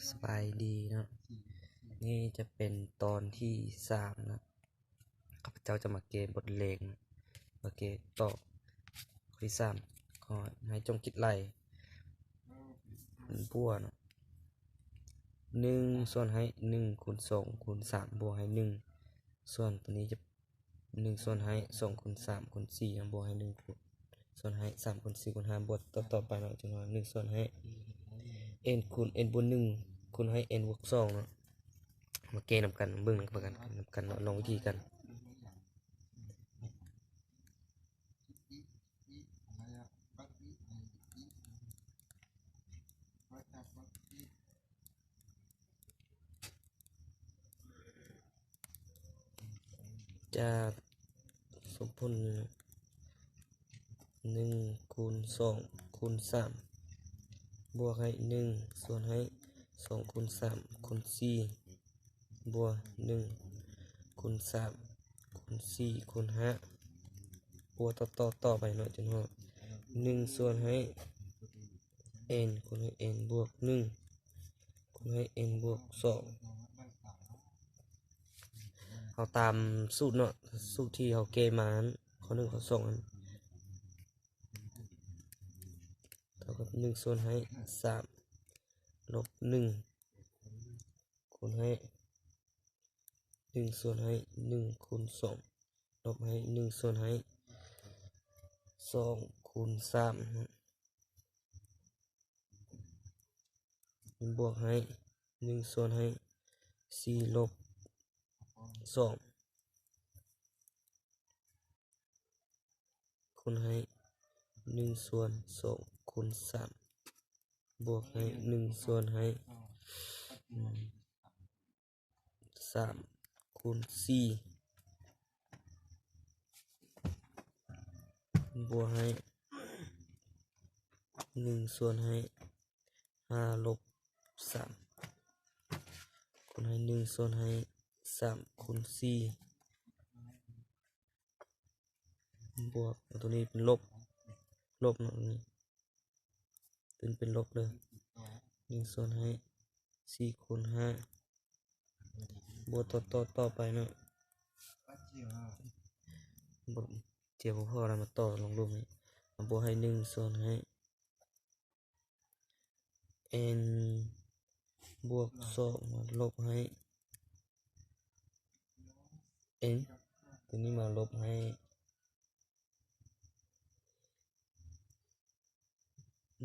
ສະບາຍດີເນາະ ນີ້ຈະເປັນຕອນທີສາມເນາະ ຂ້າພະເຈົ້າຈະມາແກ້ບົດເລກເນາະ ມາແກ້ຕໍ່ຂໍ້ທີສາມ ຂໍໃຫ້ຈົ່ງຄິດໄລ່ ບວກເນາະ ໜຶ່ງສ່ວນໃຫ້ໜຶ່ງຄູນສອງຄູນສາມ ບວກໃຫ້ໜຶ່ງ ສ່ວນຕົວນີ້ຈະ ໜຶ່ງສ່ວນໃຫ້ສອງຄູນສາມຄູນສີ່ ບວກໃຫ້ໜຶ່ງຄູນ ສ່ວນໃຫ້ສາມຄູນສີ່ຄູນຫ້າ ບວກຕໍ່ໆໄປເນາະ ຈົນວ່າໜຶ່ງສ່ວນໃຫ້ n ຄູນ n ບວກໜຶ່ງຄູນໃຫ້ n ບວກສອງເນາະ ມາແກ້ນຳກັນ ເບິ່ງນຳກັນ ນຳກັນເນາະ ລອງວິທີກັນ. ຈາກສົມຜົນ ໜຶ່ງຄູນສອງຄູນສາມ ບວກໃຫ້ໜຶ່ງສ່ວນໃຫ້ສອງຄູນສາມຄູນສີ່ ບວກໜຶ່ງຄູນສາມຄູນສີ່ຄູນຫ້າ ບວກຕໍ່ໆຕໍ່ໄປເນາະ ຈົນຮອດໜຶ່ງສ່ວນໃຫ້ n ຄູນໃຫ້ n ບວກໜຶ່ງຄູນໃຫ້ n ບວກສອງ ເຮົາຕາມສູດເນາະ ສູດທີ່ເຮົາແກ້ມາຫັ້ນ ຂໍ້ໜຶ່ງ ຂໍ້ສອງຫັ້ນ ເທົ່າກັບໜຶ່ງສ່ວນໃຫ້ສາມລົບໜຶ່ງ ຄູນໃຫ້ໜຶ່ງສ່ວນໃຫ້ໜຶ່ງຄູນສອງ ລົບໃຫ້ໜຶ່ງສ່ວນໃຫ້ສອງຄູນສາມ ບວກໃຫ້ໜຶ່ງສ່ວນໃຫ້ສີ່ລົບສອງ ຄູນໃຫ້ໜຶ່ງສ່ວນສອງຄູນສາມ ບວກໃຫ້ໜຶ່ງສ່ວນໃຫ້ ອືມ ສາມຄູນສີ່ ບວກໃຫ້ໜຶ່ງສ່ວນໃຫ້ຫ້າລົບສາມ ຄູນໃຫ້ໜຶ່ງສ່ວນໃຫ້ສາມຄູນສີ່ ບວກ ເອົາຕົວນີ້ເປັນລົບ ລົບເນາະ ຕົວນີ້ ເປັນ ເປັນລົບເລີຍ ໜຶ່ງສ່ວນໃຫ້ສີ່ຄູນຫ້າ ບວກຕໍ່ໆຕໍ່ໄປເນາະ ບໍ່ ເຈັບບໍ່ພໍແລ້ວ ມາຕໍ່ລົງລຸ່ມນີ້ ບວກໃຫ້ໜຶ່ງສ່ວນໃຫ້ n ບວກສອງ ມາລົບໃຫ້ n ຕົວນີ້ມາລົບໃຫ້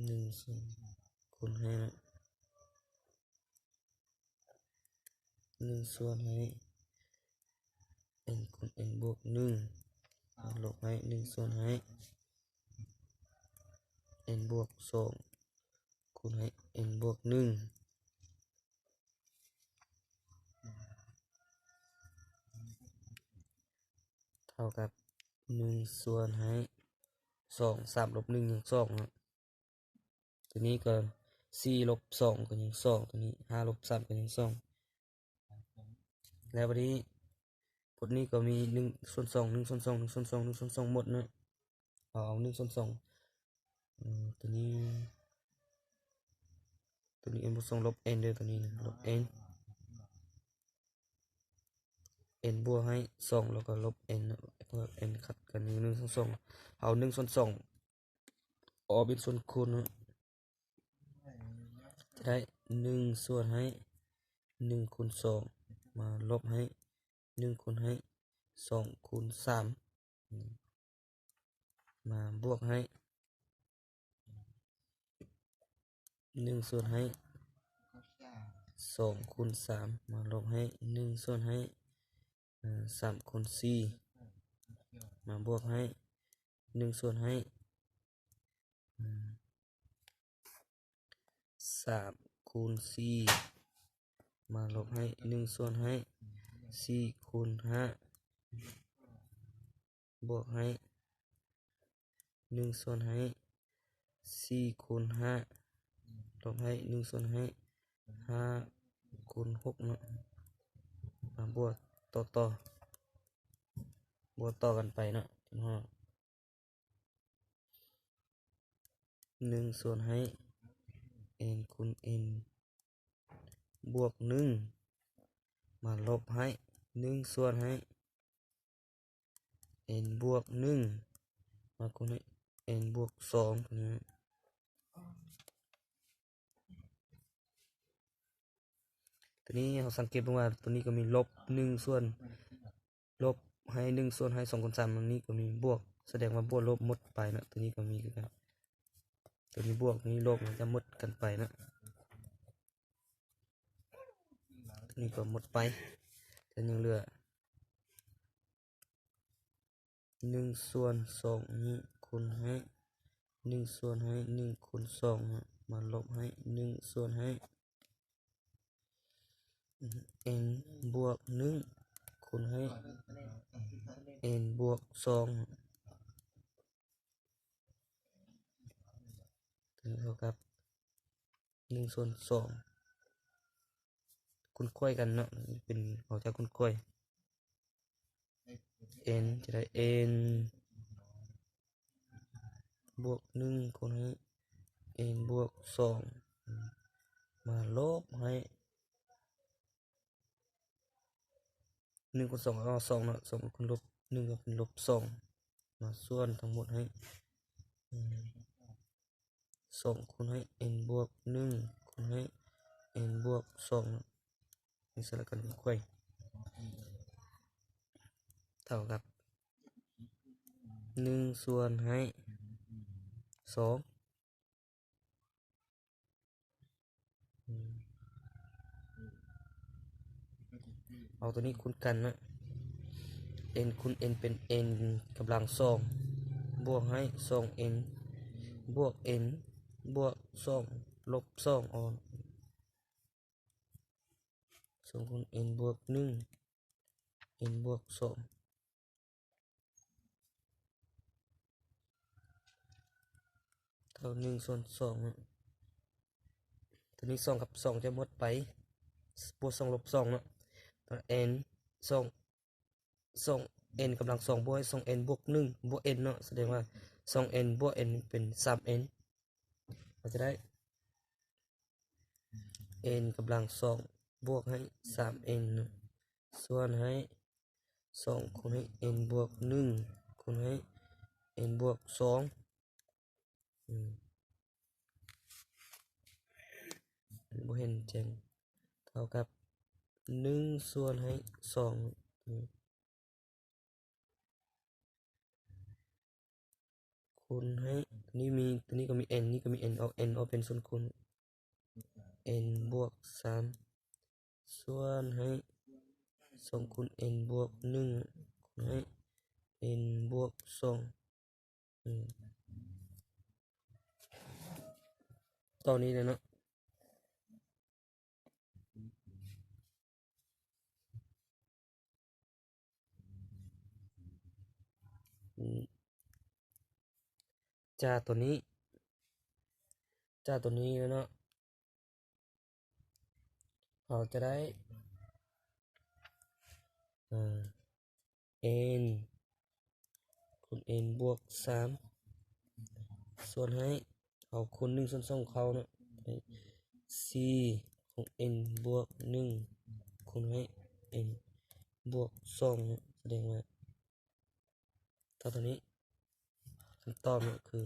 ໜຶ່ງສ່ວນ ຄູນໃຫ້ ໜຶ່ງສ່ວນໃຫ້ n ຄູນ n ບວກໜຶ່ງ ລົບໃຫ້ໜຶ່ງສ່ວນໃຫ້ n ບວກສອງ ຄູນໃຫ້ n ບວກໜຶ່ງ ເທົ່າກັບໜຶ່ງສ່ວນໃຫ້ສອງ ສາມລົບໜຶ່ງຍັງສອງເນາະ ຕົວນີ້ກໍສີ່ລົບສອງກໍຍັງສອງ ຕົວນີ້ຫ້າລົບສາມກໍຍັງສອງ ແລ້ວບັດນີ້ ບົດນີ້ກໍມີໜຶ່ງສ່ວນສອງ ໜຶ່ງສ່ວນສອງ ໜຶ່ງສ່ວນສອງ ໜຶ່ງສ່ວນສອງໝົດເນາະ ເອົາ ເອົາໜຶ່ງສ່ວນສອງ ເອີ ຕົວນີ້ ຕົວນີ້ n ບວກສອງລົບ n ເດີ ຕົວນີ້ນະ ລົບ n n ບວກໃຫ້ສອງ ແລ້ວກໍລົບ n ເນາະ ເພາະ n ຂັດກັນຢູ່ໜຶ່ງສ່ວນສອງ ເອົາໜຶ່ງສ່ວນສອງອອກເປັນສ່ວນຄູນເນາະ ຈະໄດ້ໜຶ່ງສ່ວນໃຫ້ໜຶ່ງຄູນສອງ ມາລົບໃຫ້ໜຶ່ງຄູນໃຫ້ສອງຄູນສາມ ມາບວກໃຫ້ໜຶ່ງສ່ວນໃຫ້ສອງຄູນສາມ ມາລົບໃຫ້ໜຶ່ງສ່ວນໃຫ້ ເອີ ສາມຄູນສີ່ ມາບວກໃຫ້ໜຶ່ງສ່ວນໃຫ້ ເອີ ສາມຄູນສີ່ ມາລົບໃຫ້ໜຶ່ງສ່ວນໃຫ້ສີ່ຄູນຫ້າ ບວກໃຫ້ໜຶ່ງສ່ວນໃຫ້ສີ່ຄູນຫ້າ ລົບໃຫ້ໜຶ່ງສ່ວນໃຫ້ຫ້າຄູນຫົກເນາະ ມາບວກຕໍ່ໆ ບວກຕໍ່ກັນໄປເນາະ ຈົນຮອດ ໜຶ່ງສ່ວນໃຫ້ n ຄູນ n ບວກໜຶ່ງ ມາລົບໃຫ້ໜຶ່ງສ່ວນໃຫ້ n ບວກໜຶ່ງ ມາຄູນໃຫ້ n ບວກສອງ ຕົວນີ້. ຕົວນີ້ເຮົາສັງເກດເບິ່ງວ່າ ຕົວນີ້ກໍມີລົບໜຶ່ງສ່ວນ ລົບໃຫ້ໜຶ່ງສ່ວນໃຫ້ສອງຄູນສາມ ອັນນີ້ກໍມີບວກ ສະແດງວ່າບວກລົບໝົດໄປເນາະ. ຕົວນີ້ກໍມີຄືກັນ ຕົວນີ້ບວກ ຕົວນີ້ລົບ ມັນຈະໝົດກັນໄປເນາະ. ຕົວນີ້ກໍໝົດໄປ ຈະຍັງເຫຼືອ ໜຶ່ງສ່ວນສອງນີ້ຄູນໃຫ້ໜຶ່ງສ່ວນໃຫ້ໜຶ່ງຄູນສອງ ມາລົບໃຫ້ໜຶ່ງສ່ວນໃຫ້ n ບວກໜຶ່ງ ຄູນໃຫ້ n ບວກສອງ ເທົ່າກັບ ໜຶ່ງສ່ວນສອງ ຄູນໄຂວ້ກັນເນາະ ເປັນ ເຮົາຈະຄູນໄຂວ້ n ຈະໄດ້ n ບວກໜຶ່ງ ຄູນໃຫ້ n ບວກສອງ ມາລົບໃຫ້ ໜຶ່ງຄູນສອງ ເອົາສອງເນາະ ສອງຄູນລົບໜຶ່ງກໍເປັນລົບສອງ ມາສ່ວນທັງໝົດໃຫ້ ອືມ ສອງຄູນໃຫ້ n ບວກໜຶ່ງ ຄູນໃຫ້ n ບວກສອງ ໃຫ້ສະລັບກັນເປັນໄຂວ້ ເທົ່າກັບ ໜຶ່ງສ່ວນໃຫ້ສອງ ອືມ ເອົາຕົວນີ້ຄູນກັນເນາະ n ຄູນ n ເປັນ n ກຳລັງສອງ ບວກໃຫ້ສອງ n ບວກ n ບວກສອງ ລົບສອງ ອອກ ສອງຄູນ n ບວກໜຶ່ງ n ບວກສອງ ເທົ່າໜຶ່ງສ່ວນສອງເນາະ. ຕົວນີ້ສອງກັບສອງຈະໝົດໄປ ບວກສອງລົບສອງເນາະ n ສອງ ສອງ n ກຳລັງສອງ ບວກໃຫ້ສອງ n ບວກໜຶ່ງ ບວກ n ເນາະ ສະແດງວ່າສອງ n ບວກ n ເປັນສາມ n ເຮົາຈະໄດ້ n ກຳລັງສອງ ບວກໃຫ້ສາມ n ເນາະ ສ່ວນໃຫ້ ສອງຄູນໃຫ້ n ບວກໜຶ່ງ ຄູນໃຫ້ n ບວກສອງ ອືມ ບໍ່ເຫັນແຈ້ງ ເທົ່າກັບ ໜຶ່ງສ່ວນໃຫ້ສອງ ອືມ ຄູນໃຫ້ ນີ້ມີ ຕົວນີ້ກໍມີ n ນີ້ກໍມີ n ເອົາ n ອອກເປັນສ່ວນຄູນ n ບວກສາມ ສ່ວນໃຫ້ ສອງຄູນ n ບວກໜຶ່ງ ຄູນໃຫ້ n ບວກສອງ ອືມ ເທົ່ານີ້ແຫຼະເນາະ. ອືມ ຈາກຕົວນີ້ ຈາກຕົວນີ້ແລ້ວເນາະ ເຮົາຈະໄດ້ ເອີ n ຄູນ n ບວກສາມ ສ່ວນໃຫ້ ເອົາຄູນໜຶ່ງສ່ວນສອງເຂົ້າເນາະ ສີ່ຄູນ n ບວກໜຶ່ງ ຄູນໃຫ້ n ບວກສອງເນາະ ສະແດງວ່າເທົ່າເທົ່ານີ້ ຄຳຕອບເນາະຄື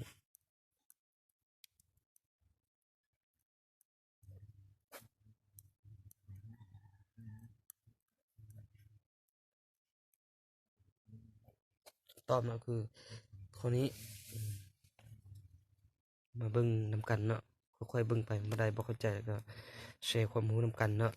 ຕອບເນາະ ຄືຂໍ້ນີ້ ມາເບິ່ງນຳກັນເນາະ ຄ່ອຍໆເບິ່ງໄປ ບໍ່ໄດ້ບໍ່ເຂົ້າໃຈກໍແຊຄວາມຮູ້ນຳກັນເນາະ.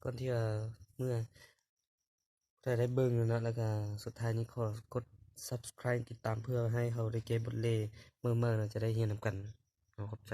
ກ່ອນທີ່ຈະເມືອ ຈະໄດ້ເບິ່ງເນາະ ແລ້ວກະສຸດທ້າຍນີ້ຂໍກົດ Subscribe ຕິດຕາມ ເພື່ອໃຫ້ເຮົາໄດ້ແກ້ບົດເລໃໝ່ໆ ແລ້ວຈະໄດ້ຮຽນນຳກັນເນາະ. ຂອບໃຈ.